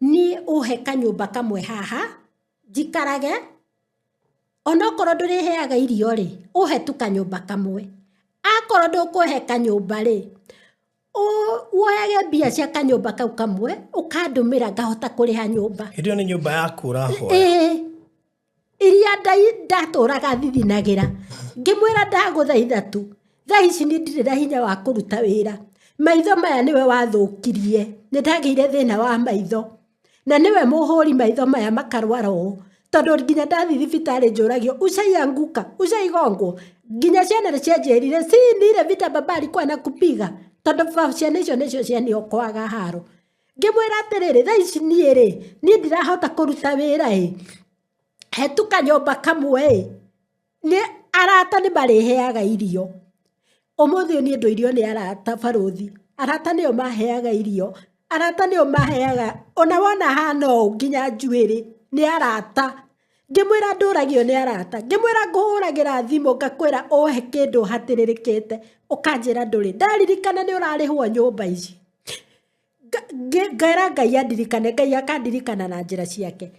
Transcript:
Niĩ ũhe kanyũmba kamwe haha njikarage, onokorwo ndũrĩheaga irio rĩ, ũhe tu kanyũmba kamwe. Akorwo ndũkũhe kanyũmba rĩ, woyage mbia cia kanyũmba kau kamwe ũkandũmĩra ngahota kũrĩha nyũmba. Hĩndĩ ĩyo nĩ nyũmba yaku ũrahoya? Ĩĩ, iria ndatũraga thithinagĩra. Ngĩmwĩra ndagũthaitha tu, thaa ici niĩ ndirĩ na hinya wa kũruta wĩra. Maitho maya nĩwe wathũkirie, nĩ ndagĩire thĩna wa maitho. Na nĩwe mũhũri maitho maya makarwara ũũ, tondũ nginya ndathiĩ thibitarĩ njũragio ushaianguka, ushaigongwo? Nginya ciana nĩ cianjĩrire si ni ile vita baba alikuwa anakupiga, tondũ ciana icio nĩcio cianiokoaga haro. Ngĩmwĩra atĩrĩrĩ, thaa ici niĩ rĩ, niĩ ndirahota kũruta wĩra ĩ, he tu kanyũmba kamwe ĩ, nĩ arata nĩ marĩheaga irio. Ũmũthĩ ũyũ niĩ ndũirio nĩ arata barũthi, arata nĩo maheaga irio, arata nĩo maheaga, ona wona hana ũũ nginya njuĩrĩ, nĩ arata. Ngĩmwĩra ndũragio nĩ arata, ngĩmwĩra ngũhũragĩra thimũ ngakwĩra ũhe kĩndũ hatĩrĩrĩkĩte, ũkanjĩra ndũrĩ. Ndaririkana nĩ ũrarĩhwo nyũmba ici. Ngera Ngai andirikane, Ngai akandirikana na njĩra ciake.